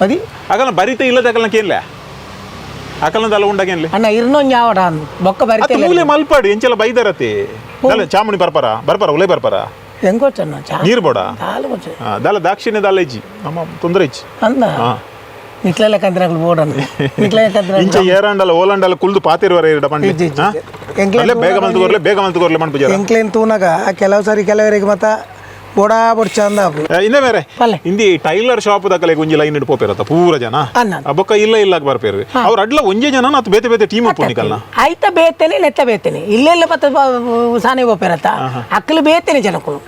ಮದಿ ಅಕಲ್ನ ಬರಿತ ಇಲ್ಲದ ಅಕಲ್ನ ಕೇನ್ಲೆ ಅಕಲ್ನ ದಲ ಉಂಡಕೇನ್ಲೆ. ಅಣ್ಣ ಇರ್ನೊಂಜಿ ಆವಡ ಬೊಕ್ಕ ಅತ್ತ. ಬರಿತ. ಮೂಲೆ ಮಲ್ಪಾಡು ಎಂಚೆಲ್ಲ ಬೈದರತಿ ದಲ ಚಾಮುಣಿ ಬರ್ಪರ ಬರ್ಪರ ಉಲೇ ಬರ್ಪರ. ಹೆಂಗೋಚಣ್ಣ ಚಾ? ನೀರು ಬೋಡ. ದಾಲ ಬೋಡ್ಚಿ. ದಾಲ ದಾಕ್ಷಿಣ್ಯ ದಾಲ ಇಜ್ಜಿ, ನಮ್ಮ ತೊಂದರೆ ಇಜ್ಜಿ. ಅಂದ. ನಿಕ್ಲೆಲ್ಲ ಕಂತಿನಕುಲು ಬೋಡಣ್ಣ, ನಿಕ್ಲೆ ಕಂತಿನ. ಇಂಚ ಏರಾಂಡಲ ಓಲಾಂಡಲ ಕುಲ್ದು ಪಾತಿರುವರ ಇರಡ ಪಂಡಿ. ಇಜ್ಜಿ, ಇಜ್ಜಿ, ಇಜ್ಜಿ. ಎಂಕ್ಲೆ ಅಲ್ಲೇ ಬೇಗ ಮಲ್ತು ಕೊರ್ಲೆ, ಬೇಗ ಮಲ್ತು ಕೊರ್ಲೆ ಮನ್ಪುಜಾರ. ಎಂಕ್ಲೇನ್ ತೂನಗ ಕೆಲವು ಸಾರಿ ಕೆಲವರಿಗೆ ಮತ್ತ ಬೋಡಾ ಬೊಡ್ಚ ಅಂದ. ಇಂದ ಬೇರೆ. ಪಲ್ಲೆ. ಇಂದಿ ಟೈಲರ್ ಶಾಪ್ ದಕಲೆ ಒಂಜಿ ಲೈನ್ ಇಡ್ ಪೋಪೇರತ್ತ ಪೂರ ಜನ. ಅನ್ನ. ಆ ಬೊಕ್ಕ ಇಲ್ಲ ಇಲ್ಲ ಬರ್ಪೇರು ಅವ್ರ ಅಡ್ಲ ಒಂಜೆ ಜನ ಅತ್ ಬೇತೆ ಬೇತೆ ಟೀಮ್ ಉಪ್ಪು ನಿಕಲ್ನ. ಆಯ್ತ, ಬೇತೇನೆ ನೆತ್ತ ಬೇತೇನೆ ಇಲ್ಲೆಲ್ಲ ಮತ್ತೆ ಸಾನೆ ಬೋಪೇರತ್ತ ಅಕ್ಕಲು ಬೇತೇನೆ ಜನಕ್ಕಳು.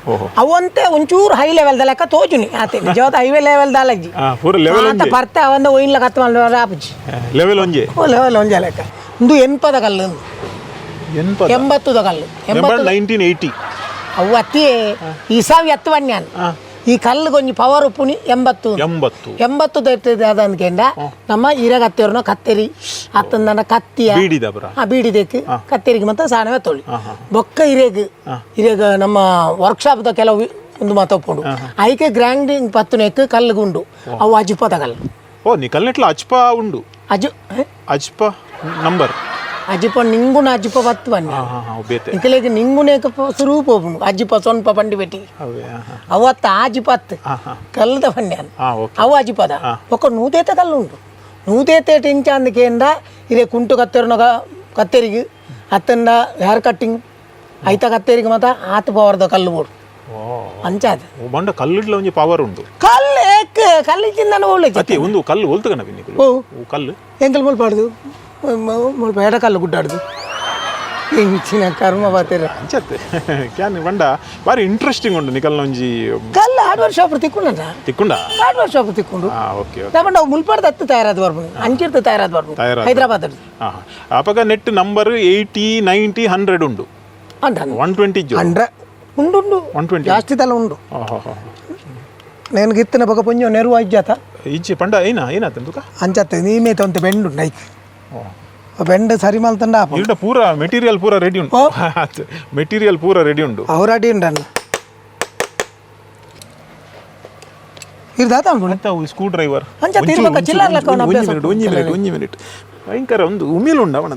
ಅವಂತೆ ಒಂಚೂರು ಹೈ ಲೆವೆಲ್ ಲೆಕ್ಕ ತೋಜುನಿ ಆತೆ ನಿಜವಾದ ಹೈವೇ ಲೆವೆಲ್ ದಾಲಜ್ಜಿ. ಪೂರ ಲೆವೆಲ್. ಅಂತ ಪರ್ತೆ ಅವಂದ ಒಯಿನ್ಲ ಕತ್ತ ಆಪುಜಿ. ಲೆವೆಲ್ ಒಂಜೆ. ಓ ಲೆವೆಲ್ ಒಂಜೆ ಲೆಕ್ಕ. ಇಂದು ಎನ್ಪದ ಕಲ್ಲು ಇಂದು. ಎನ್ಪ? 80ದ ಕಲ್ಲು, 80. 1980. ಅವು ಅತ್ತಿ ಇಸಾವಿ ಎತ್ತು ಬನ್ಯಾನ್. ಈ ಕಲ್ಲು ಕೊಂಚ ಪವರ್ ಉಪ್ಪುನಿ 80. 80. 80 ಅದಂದ್ಕೆಂಡ ನಮ್ಮ ಇರಗತ್ತಿರ್ನ ಕತ್ತೆರಿ ಅತ್ತಂದನ ಕತ್ತಿಯ. ಬೀಡಿದ ಪುರ. ಆ ಬೀಡಿದಕ್ಕೆ ಕತ್ತೆರಿಗೆ ಮತ್ತೆ ಸಾಣವೆ ತೊಳಿ ಬೊಕ್ಕ ಇರೇಗ್ ಇರೇಗ್ ನಮ್ಮ ವರ್ಕ್ಶಾಪ್ದ ಕೆಲವು ಒಂದು ಮಾತೊಪ್ಪುಂಡು. ಐಕೆ ಗ್ರೈಂಡಿಂಗ್ ಪತ್ತುನೆಕ್ ಕಲ್ಲು ಗುಂಡು ಅವು ಅಜಿಪದ ಕಲ್ಲು. ಓ, ನೀ ಕಲ್ನೆಟ್ಲ ಅಜ್ಪ ಉಂಡು. ಅಜು ಏ? ಅಜ್ಪ ನಂಬರ್. ಅಜಿಪ ನಿಂಗುನ ಅಜಿಪ ಪತ್ತು ಬನ್ನಿ. ಹಾ ಹಾ ಹಾ ಬೇತೆ. ಇಂಕಲೇಗ್ ನಿಂಗುನೇಕ ಸುರು ಪೋಪುಂಡು ಅಜ್ಜಿಪ ಸೊನ್ಪ ಬಂಡಿ ಬೆಟ್ಟಿ. ಅವೇ ಹಾ ಹಾ. ಅವತ್ತ ಆಜಿಪತ್ತು ಕಲ್ಲದ ಬನ್ನಿ. ಹಾ ಓಕೆ. ಅವು ಅಜಿಪದ ಒಕ್ಕ ನೂತೇತ ಕಲ್ಲು ಉಂಟು. ನೂತೇತೆ ಇಂಚ ಅಂದಕೇಂದ ಇದೇ ಕುಂಟು ಕತ್ತೆರ್ನಗ ಕತ್ತೆರಿಗೆ ಅತ್ತಂದ ಹೇರ್ ಕಟ್ಟಿಂಗ್ ಐತ ಕತ್ತೆರಿಗೆ ಮಾತ ಆತ ಪವರ್ದ ಕಲ್ಲು ಬೋಡು ಅಂಚಾದ. ಓ, ಬಂಡ ಕಲ್ಲಿಡ್ಲ ಒಂಜಿ ಪವರ್ ಉಂಡು. ಕಲ್ಲು ಏಕ್ ಕಲ್ಲು ಚಿಂದನ ಒಳ್ಳೆ. ಅತಿ ಒಂದು ಕಲ್ಲು ಒಲ್ತಗನ ಬಿನ್ನಿಕುಲು? ಓ. ಓ, ಕಲ್ಲು. ಎಂಕಲ್ ಮುಲ್ಪಾಡ್ದು ಮುಲ್ಪ ಎಡ ಕಲ್ಲು ಗುಡ್ಡಾಡ್ದು ಇಂಚಿನ ಕರ್ಮ ಬಾತಿರ. ಅಂಚತ್ತೆ can ಬಂಡ ಬಾರಿ ಇಂಟ್ರೆಸ್ಟಿಂಗ್ ಉಂಡು ನಿಕಲ್ನ ಒಂಜಿ. ಕಲ್ಲು ಹಾರ್ಡ್ವೇರ್ ಶಾಪ್ ತಿಕ್ಕೊಂಡ. ತಿಕ್ಕುಂಡ. ಹಾರ್ಡ್ವೇರ್ ಶಾಪ್ ತಿಕ್ಕೊಂಡು. ಹಾ ಓಕೆ ಓಕೆ. ನಮ್ಮ ನಾವು ಮುಲ್ಪಾಡ್ದು ಹತ್ತು ತಯಾರಾದ ಬರ್ಬೋದು, ಅಂಚಿರ್ದು ತಯಾರಾದ ಬರ್ಬೋದು. ತಯಾರಾದ್. ಹೈದರಾಬಾದ್. ಹಾ ಅಪಗ net number 80 90 100 ಉಂಡು. ಅಂತ. 120. 100 ಉಂಡು ಉಂಡು. 120. ಜಾಸ್ತಿ ತಲ ಉಂಡು. నేను ಗಿತ್ತನ ಬೊಕ ಪೊಂಜೊ ನೆರುವ ಇಜ್ಜಾತ. ಇಜ್ಜಿ ಪಂಡ ಏನ ಏನಾತ ತುಕ? ಅಂಚತ್ತೆ ನೀಮೇತ ಒಂತೆ ಬೆಂಡು ಉಂಡು ಐಕ್ ಬೆಂಡು ಸರಿ ಮಲ್ತಂಡ ಆಪ. ಇರ್ಡ ಪೂರ ಮೆಟೀರಿಯಲ್ ಪೂರ ರೆಡಿ ಉಂಟು, ಮೆಟೀರಿಯಲ್ ಪೂರ ರೆಡಿ ಉಂಡು. ಅವ್ರು ಅಡಿ ಉಂಡಣ್ಣ ಇರ್ದಾತ ಅನ್ಕೊಂಡು. ಅಂತ ಸ್ಕ್ರೂ ಡ್ರೈವರ್. ಅಂಚ ತಿರ್ಬಕ ಚಿಲ್ಲರ್ ಲೆಕ್ಕ ಅವ್ನ ಅಭ್ಯಾಸ. ಒಂಜಿ ಮಿನಿಟ್, ಒಂಜಿ ಮಿನಿಟ್, ಒಂಜಿ ಮಿನಿಟ್. ಭಯಂಕರ ಒಂದು ಉಮಿಲ್ ಉಂಡ ಅವನ.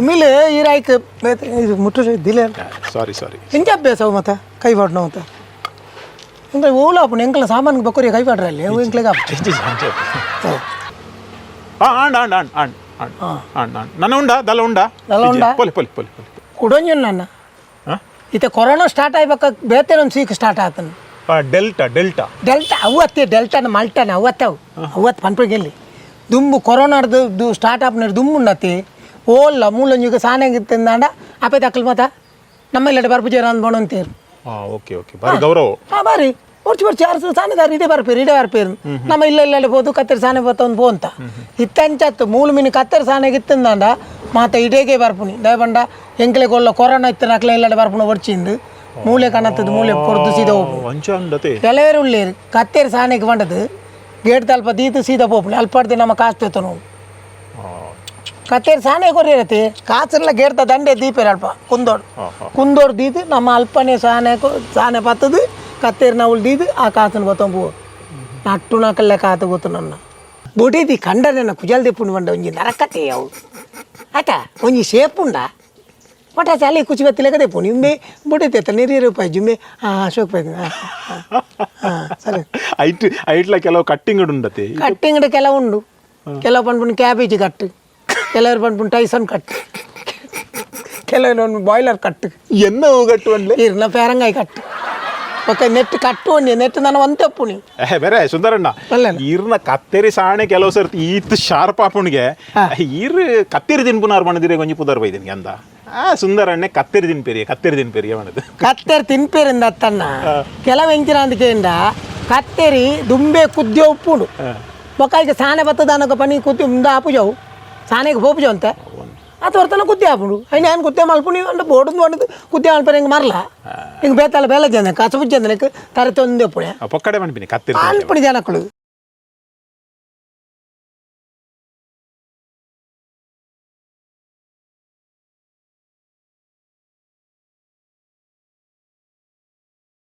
ಉಮ್ಮಿಲ್ ಈರಾಯ್ಕ್ ಬೇತೆ ಇದು ಮುಟ್ಟು ದಿಲೆ. ಸಾರಿ ಸಾರಿ. ಎಂಚ ಅಭ್ಯಾಸ ಅವು ಮತ್ತೆ ಕೈ ಪಾಡ್ನ ಮತ್ತೆ ಎಂಕಲ್ ಓಲ ಆಪುಂಡು. ಎಂಕಲ ಸಾಮಾನ್ಗೆ ಬೊಕೊರಿಯ ಕೈ ಪಾಡ್ರ ಅಲ್ಲಿ ಅವು ಎಂಕ್ಲೆಗ್ ಆಪುಜಿ. ಓ. ಆ and and and and and and and ನನ್ನ ಉಂಡಾ ದಲ ಉಂಡಾ? ದಲ ಉಂಡಾ? ಪೊಲೆ ಪೊಲೆ ಪೊಲೆ ಪೊಲೆ. ಕುಡೊಂಜಿ ನನ್ನ. ಹಾ? ಇತ್ತೆ ಕೊರೋನಾ ಸ್ಟಾರ್ಟ್ ಆಯ್ಬೇಕ ಬೇತೆ ಒಂದು ಸೀಕ್ ಸ್ಟಾರ್ಟ್ ಆತನ. Delta delta. Delta ಅವು ಅತ್ತೆ ಡೆಲ್ಟಾನ ಮಲ್ಟಾನ ಅವತ್ತೆ ಅವು ಅವತ್ತು ಪನ್ಪಗೆಲ್ಲಿ ದುಂಬು ಕೊರೋನಾಡ್ದು ಸ್ಟಾರ್ಟ್ ಆಪ್ನ ದುಂಬು ಉಂಡತ್ತಿ ಓಲ್ಲ ಮೂಲೊಂಜಿಗೆ ಸಾನಾಗಿತ್ತಂದಾಂಡ ಅಪೆ ತಕ್ಕಲ್ ಮತ ನಮ್ಮ ಇಲ್ಲಡೆ ಬರ್ಪುಜೇರ ಅಂದ್ ಅಂತೀರು. ಹಾ ಓಕೆ ಓಕೆ, ಬಾರಿ ಗೌರವ. ಹಾ ಬಾರಿ ಒರ್ಚಿ ಒರ್ಚಿ ಯಾರು ಸಾನೆದಾರ ಇಡೇ ಬರ್ಪೇರು ಇಡೇ ಬರ್ಪೇರು ನಮ್ಮ ಇಲ್ಲ ಇಲ್ಲ ಪೋದು ಕತ್ತೆರಿ ಸಾನೆ ಪೋತ ಒಂದು ಪೋಂತ ಇತ್ತಂಚತ್ತು ಮೂಲು ಮೀನು ಕತ್ತೆರಿ ಸಾನೆಗೆ ಇತ್ತಂದಾಂಡ ಮಾತ ಇಡೇಗೆ ಬರ್ಪುನಿ ದಯಪಂಡ ಎಂಕ್ಲೆ ಕೊಲ್ಲ ಕೊರೋನಾ ಇತ್ತ ನಕ್ಲೆ ಇಲ್ಲಡೆ ಬರ್ಪುನ ಒರ್ಚಿಂದು ಮೂಲೆ ಕಣತ್ತದ ಮೂಲೆ ಕೊರ್ದು ಸೀದಾ ಹೋಗ್ಪು. ಅಂಚ ಉಂಡತೆ. ಕೆಲವರು ಉಳ್ಳೇರು ಕತ್ತೇರಿ ಸಾನೆಗೆ ಬಂಡದು ಗೇಟ್ ತಲ್ಪ ದೀತು ಸೀದಾ ಪೋಪುನಿ ಅಲ್ಪಡ್ದು ನಮ್ಮ ಕಾಸು ತೆತ್ತನು. ಕತ್ತೇರಿ ಸಾನೆ ಕೊರಿಯರತಿ ಕಾಸೆಲ್ಲ ಗೇಡ್ತ ದಂಡೆ ದೀಪೇರು ಅಲ್ಪ ಕುಂದೋಡು ಕುಂದೋಡು ದೀದು ನಮ್ಮ ಅಲ್ಪನೆ ಸಾನೆ ಸಾನೆ ಪತ್ತದು ಕತ್ತೇರಿ ನಾವು ದೀದು ಆ ಕಾಸನ್ನು ಬತ್ತೊಂಬು ನಟ್ಟು ನಕಲ್ಲೆ ಕಾತು ಗೊತ್ತು ನನ್ನ ಬೊಡಿದಿ ಕಂಡನೆ ಕುಜಲ್ ದೆಪ್ಪುಂಡು ಬಂಡ ಒಂಜಿ ನರಕತೆ ಅವು ಆತ ಒಂಜಿ ಶೇಪ್ ಉಂಡ ಒಟ್ಟ ಚಾಲಿ ಕುಚಿ ಬತ್ತಿಲೆಕ್ಕ ದೆಪ್ಪುಂಡು ಇಂಬೆ ಬೊಡಿತೆ ನೀರು ರೂಪಾಯಿ ಜುಂಬೆ ಹಾಂ ಅಶೋಕ್ ಪೈ ಹಾಂ ಸರಿ. ಐಟ್ ಐಟ್ಲ ಕೆಲವು ಕಟ್ಟಿಂಗ್ ಉಂಡತೆ. ಕಟ್ಟಿಂಗ್ ಕೆಲವು ಉಂಡು. ಕೆಲವು ಪನ್ಪುಂಡು ಕ್ಯಾಬೇಜ್ ಕಟ್ಟು, ಕೆಲವರು ಪನ್ಪುಂಡು ಟೈಸನ್ ಕಟ್ಟು, ಕೆಲವರು ಒಂದು ಬಾಯ್ಲರ್ ಕಟ್ಟು. ಎನ್ನ ಹೋಗಟ್ಟು ಅಂದ್ಲೆ. ಇರ್ನ ಪೇರಂಗಾಯಿ ಕಟ್ಟು ಒಕ್ಕ ನೆಟ್ ಕಟ್ಟು ಒಂಜಿ ನೆಟ್ ನಾನು ಒಂತೆಪ್ಪುನಿ. ಏ ಬೇರೆ ಸುಂದರಣ್ಣ. ಅಲ್ಲಲ್ಲ. ಈರ್ನ ಕತ್ತೆರಿ ಸಾಣೆ ಕೆಲವು ಸರ್ತಿ ಈತ್ ಶಾರ್ಪ್ ಆಪುಣಿಗೆ ಈರ್ ಕತ್ತೆರಿ ತಿನ್ಪುನಾರ್ ಮಣದಿರೆ ಒಂಜಿ ಪುದರ್ ಬೈದಿನ್ಗೆ ಅಂದ ಆ ಸುಂದರಣ್ಣೆ ಕತ್ತೆರಿ ತಿನ್ಪೇರಿಯ ಕತ್ತೆರಿ ತಿನ್ಪೇರಿಯ ಮಣದು. ಕತ್ತೆರಿ ತಿನ್ಪೇರಿಂದ ಅತ್ತಣ್ಣ ಕೆಲವು ಎಂಚಿನ ಅಂದಕೇಂಡ ಕತ್ತೆರಿ ದುಂಬೆ ಕುದ್ಯೋ ಉಪ್ಪುಂಡು ಬೊಕ್ಕ ಈಗ ಸಾನೆ ಬತ್ತದಾನಕ ಪನಿ ಕುದ್ದಿ ಉಂದ ಆಪುಜವು ಸಾನೆಗೆ ಪೋಪುಜವು ಅಂತ ಅದು ವರ್ತನ ಕುದ್ದಿ ಆಪುಂಡು ಐನ ಏನು ಕುದ್ದೆ ಮಲ್ಪುನಿ ಅಂಡ ಬೋಡುಂದು వండదు ಕುದ್ದೆ ಮಲ್ಪರೆ ಹಿಂಗೆ ಮರಲ ಹಿಂಗೆ ಬೇತಾಲ ಬೇಲ ಜನ ಕಸಬು ಜನ ತರೆ ತೊಂದೆ ಉಪ್ಪುಣೆ. ಪೊಕ್ಕಡೆ ಮನ್ಪಿನಿ ಕತ್ತೆರಿ. ಅಲ್ಪುಣಿ ಜನಕ್ಕಳು.